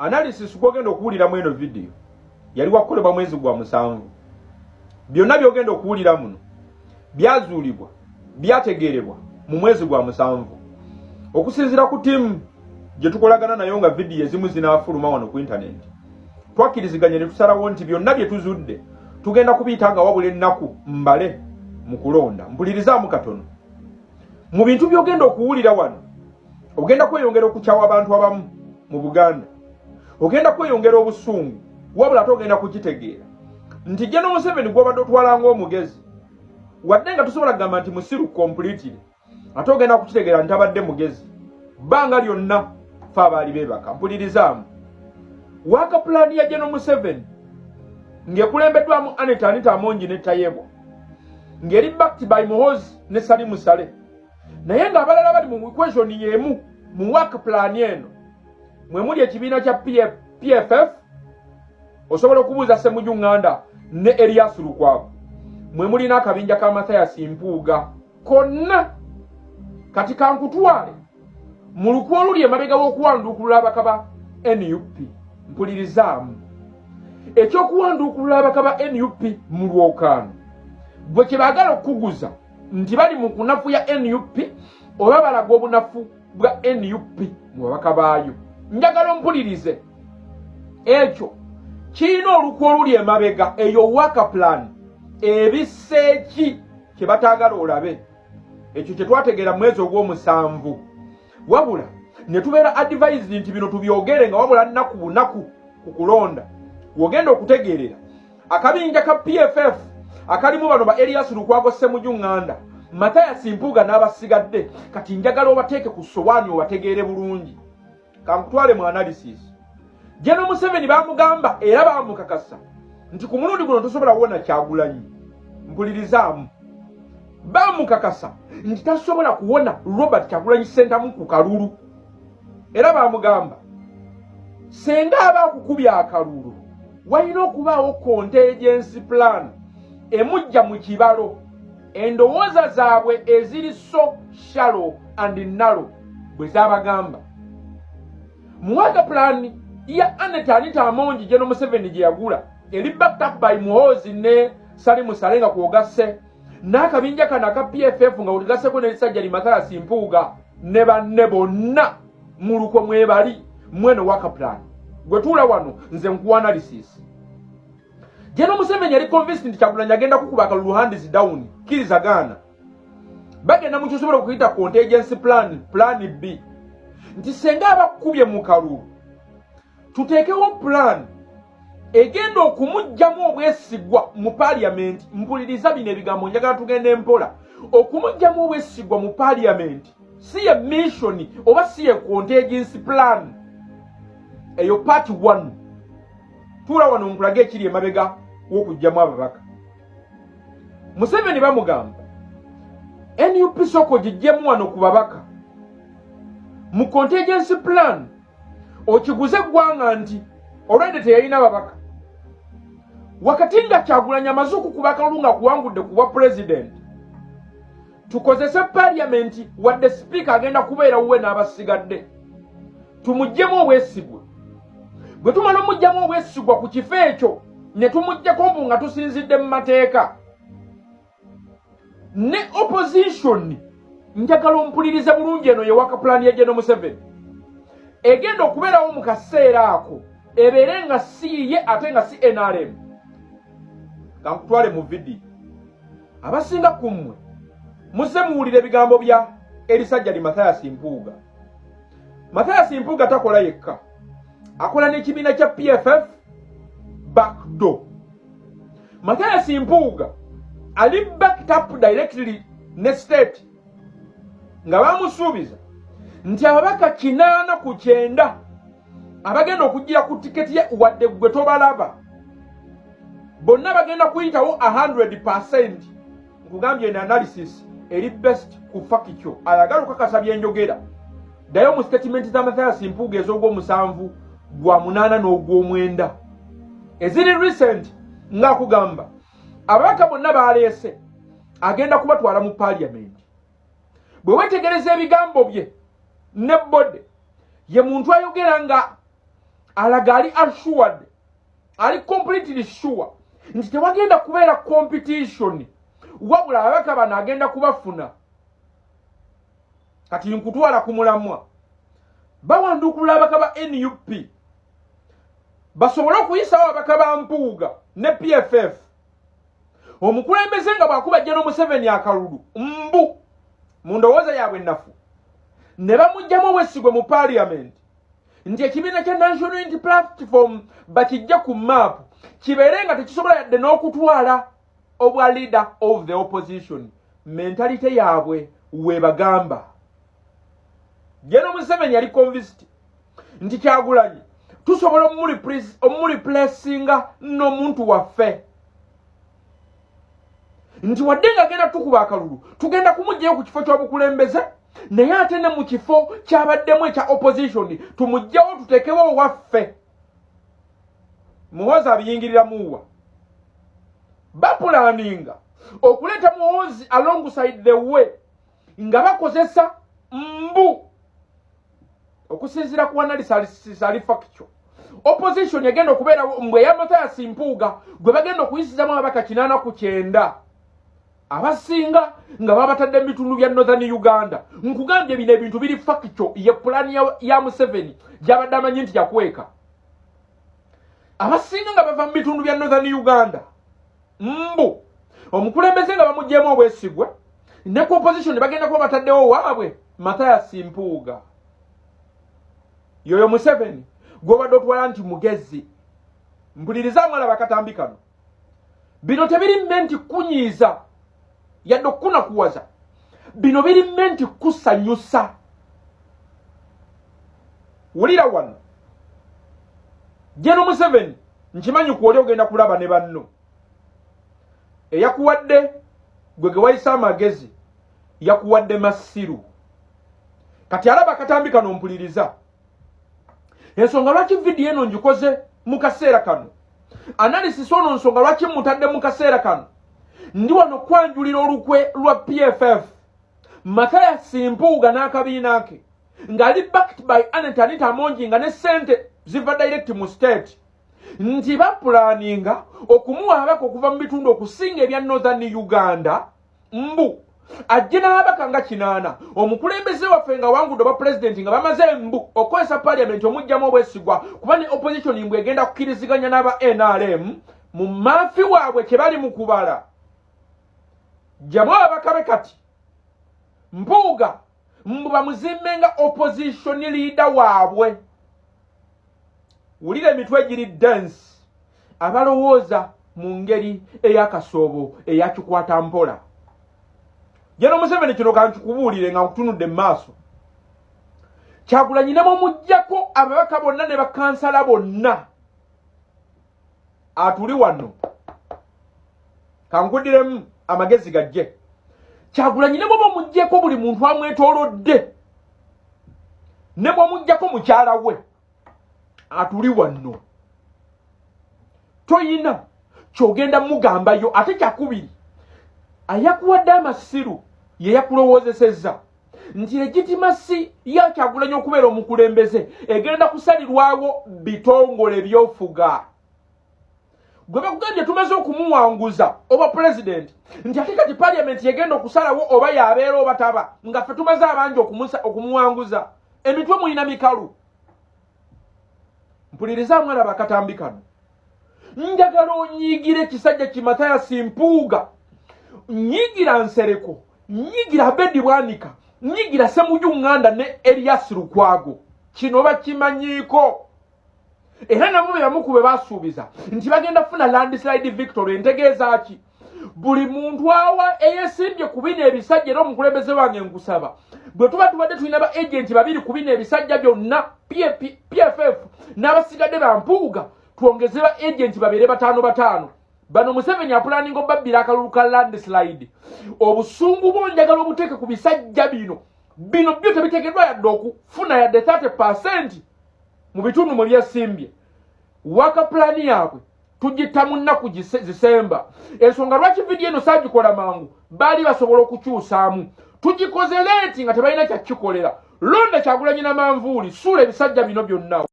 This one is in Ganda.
Analysis gwogenda okuwuliramu eno vidiyo yali wakukolebwa mwezi gwa 7. Byonna byogenda okuwulira muno byazuulibwa, byategeerebwa mu mwezi gwa 7. Okusinziira ku ttiimu gye tukolagana nayo nga vidiyo ezimu zinaafuluma wano ku intaneti, twakkiriziganye ne tusalawo nti byonna bye tuzudde tugenda kubiyita nga wabula ennaku mbale mu kulonda. Mpulirizaamu katono. Mu bintu by'ogenda okuwulira wano, ogenda kweyongera okukyawa abantu abamu mu Buganda, ogenda kweyongera obusungu, wabula ate ogenda kukitegeera nti General Museveni gw'obadde otwala ng'omugezi, wadde nga tosobola kugamba nti musiru completely, ate ogenda kukitegeera nti abadde mugezi bbanga lyonna fe abaali beebaka. Mpulirizaamu. Work plan ya General Museveni ng'ekulembeddwamu Annet Anita Amongi ne Tayebwa, ng'eri backed by Muhoozi ne Salimu Saleh, naye ng'abalala bali mu equation y'emu mu work plan eno mwe muli ekibiina kya PFF. Osobola okubuuza Ssemujju Nganda ne Erias Lukwago. Mwe muli n'akabinja ka Mathias Mpuuga konna. Kati kankutwale mu lukwe oluli emabega w'okuwanduukulula ababaka ba NUP. Mpulirizaamu. Ekyokuwanduukulula ababaka ba NUP mu lwokaano gwe kye baagala okukuguza nti bali mu kunafuya NUP oba balaga obunafu bwa NUP mu babaka baayo, njagala ompulirize. Ekyo kirina olukwe oluli emabega. Eyo work plan ebiseeki kye bataagala olabe. Ekyo kye twategeera mu mwezi ogw'omusanvu, wabula ne tubeera advised nti bino tubyogere nga wabula nnaku bunaku ku kulonda. Wogenda okutegeerera akabinja ka PFF akalimu bano ba Erias Lukwago, Ssemujju Nganda, Mathias Mpuuga n'abasigadde, kati njagala obateeke ku sowaani obategeere bulungi. Kankutwale mu analysis. General Museveni bamugamba era bamukakasa nti ku mulundi guno tosobola kuwona Kyagulanyi. Mpulirizaamu. Bamukakasa nti tasobola kuwona Robert Kyagulanyi Ssentamu ku kalulu, era bamugamba senga aba akukubya akalulu walina okubaawo contingency plan emujja mu kibalo. Endowooza zaabwe eziri so shallow and narrow bwe zaabagamba mu work plan ya Annet Anita Amongi, General Museveni gye yagula, eri backed up by Muhoozi ne Salimu Saleh, nga kwogasse n'akabinja kano aka PFF, nga ogasseko n'erisajja li Mathias Mpuuga ne banne bonna mu lukwe mwebali mweno work plan. Gwe tuula wano nze nkuwa analysis. General Museveni yali convinced nti Kyagulanyi agenda kukuba akalulu hands down. Kkiriza gaana, bagenda mu kyosobola okuyita contingency plan, plan B, nti senga abakubye mu kalulu tuteekewo plan egenda okumuggyamu obwesigwa mu paliamenti. Mpuliriza bino ebigambo, njagala tugende empola. Okumuggyamu obwesigwa mu paliamenti si ye mission oba si ye contingency plan eyo. Part 1, tuula wano nkulage ekiri emabega w'okuggyamu ababaka. Museveni bamugamba NUP soko giggyemu wano ku babaka mu contingency plan, okiguze eggwanga nti olwedde teyalina babaka wakati nga Kyagulanyi amaze okukuba akalulu nga kuwangudde ku bwa pulezidenti. Tukozese paliamenti, wadde sipiika agenda kubeera wuwe n'abasigadde, tumuggyemu obwesigwa. Bwe tumala omugyamu obwesigwa ku kifo ekyo ne tumuggyako mbu nga tusinzidde mu mateeka ne opposition. Njagala ompulirize bulungi. Eno ye work plan ya General Museveni egenda okubeerawo mu kaseera ako, ebeere nga si ye ate nga si NRM. Kankutwale mu vidiyo. Abasinga ku mmwe muzze muwulira ebigambo bya erisajja li Mathias Mpuuga. Mathias Mpuuga takola yekka, akola n'ekibiina kya PFF backdoor. Mathias Mpuuga ali backed up directly ne state, nga bamusuubiza nti ababaka 89 abagenda okugira ku tiketi ye, wadde gwe tobalaba, bonna bagenda kuyitawo 100%. Nkugambye, eno analysis eri best ku factual. Ayagala okukakasa byenjogera, ddayo mu statement za Mathias Mpuuga ez'ogwomusanvu gwa munaana n'ogwomwenda eziri recent, ng'akugamba ababaka bonna baleese agenda kubatwala mu parliament. Bwe wetegereza ebigambo bye ne bode ye muntu ayogera nga Alaga ali assured, ali completely sure nti tewagenda kubeera competition, wabula ababaka bano agenda kubafuna. Kati nkutwala ku mulamwa. Bawandukulula ababaka ba NUP basobole okuyisawo ababaka ba Mpuuga ne PFF. Omukulembeze nga bw'akuba General Museveni akalulu, mbu mu ndowooza yaabwe ennafu, ne bamuggyamu obwesigwe mu Parliament, nti ekibiina kya National Unity Platform bakijja ku maapu, kibeere nga tekisobola yadde n'okutwala obwa leader of the opposition. Mentality yaabwe webagamba General Museveni yali convinced nti Kyagulanyi tusobola omureplacinga n'omuntu waffe, nti wadde nga agenda tukuba akalulu, tugenda kumugjayo ku kifo ky'obukulembeze, naye ate ne mu kifo kyabaddemu ekya opposition tumugjawo, tuteekewo owaffe. Muhoozi abiyingiriramuwa? Baplanninga okuleeta Muhoozi alongside the way nga bakozesa, mbu okusinziira ku analysis ali factual, opposition egenda okubeerawo mbwe eya Mathias Mpuuga, gwe bagenda okuyisizamu ababaka 89, abasinga nga babatadde mu bitundu bya Northern Uganda. Nkugambye, bino ebintu biri factual, ye pulaani ya Museveni gyabadde amanyi nti yakweka. Abasinga nga bava mu bitundu bya Northern Uganda. Mbu omukulembeze nga bamugyemu obwesigwe, ne ku opposition bagenda kuba bataddewo waabwe Mathias Mpuuga. Yoyo Museveni gwobadde otwala nti mugezi. Mpuliriza, alaba akatambi kano. Bino tebiri meant kunyiiza yadde okukunakuwaza, bino biri meant kusanyusa. Wulira wano, General Museveni, nkimanyi ku oli ogenda kulaba ne banno eyakuwadde gwe ge wayise amagezi, yakuwadde masiru. Kati alaba akatambi kano, mpuliriza. Ensonga lwaki vidiyo eno ngikoze mu kaseera kano, analysis ono, nsonga lwaki mutadde mu kaseera kano, ndi wano kwanjulira olukwe lwa PFF, Mathias Mpuuga n'akabiina ke ng'ali backed by Anet Anita Amongi, nga ne ssente ziva direct mu state, nti baplanninga okumuwa ababaka okuva mu bitundu okusinga ebya Northern Uganda, mbu ajje n'ababaka nga 80, omukulembeze waffe nga wangudde oba pulezidenti, nga bamaze mbu okukozesa Paliamenti omugjamu obwesigwa, kuba ne opposition mbw egenda kukkiriziganya n'aba NRM mu maafi waabwe kye bali mu kubala. Jjamu ababaka be. Kati Mpuuga mbu bamuzimbe nga opposition leader waabwe. Wulira emitwe egiri dense, abalowooza mu ngeri ey'akasoobo eyakikwata mpola. General Museveni, kino kankikubuulire nga nkutunudde mu maaso. Kyagulanyi ne mumuggyako ababaka bonna ne bakansala bonna, atuli wano kankuddiremu amagezi gajje. Kyagulanyi ne bwoba omuggyeko buli muntu amwetoolodde, ne bwomuggyako mukyala we, atuli wano toyina kyogenda mugambayo. Ate kyakubiri, ayakuwadde amasiru ye yakulowoozesezza nti legitimacy ya Kyagulanyi okubeera omukulembeze egenda kusalirwawo bitongole byofuga. Gwe bakugambye tumaze okumuwanguza oba pulezidenti, nti ate kati Paliamenti yegenda okusalawo oba yabeera oba taba, nga ffe tumaze abangi okumuwanguza. Emitwe mulina mikalu. Mpuliriza, alaba akatambi kano, njagala onyiigira ekisajja ki Mathias Mpuuga, nyiigira Nsereko, nyigira Abedi Bwanika, nyigira Semuju Ŋŋanda ne Erias Lukwago. Kino bakimanyiiko, era nabo be bamu ku be basuubiza nti bagenda kufuna landslide victory. Entegeeza ki? Buli muntu awa eyesimbye ku bino ebisajja, era omukulembeze wange nkusaba, bwe tuba tubadde tulina ba agenti babiri ku bino ebisajja byonna, PFF n'abasigadde bampuuga, twongeze ba agenti babeere bataano bataano. Bano Museveni aplanninga obabbira akalulu ka landslide. Obusungu bwo njagala obuteeke ku bisajja bino. Bino byo tebiteekeddwa yadde okufuna yadde 30% mu bitundu mwe byesimbye. Waka pulaani yaabwe tugitta mu nnaku zisemba. Ensonga lwaki vidiyo eno saagikola mangu, baali basobola okukyusaamu. Tugikoze late nga tebalina kyakikolera. Londa Kyagulanyi na manvuuli, suula ebisajja bino byonna.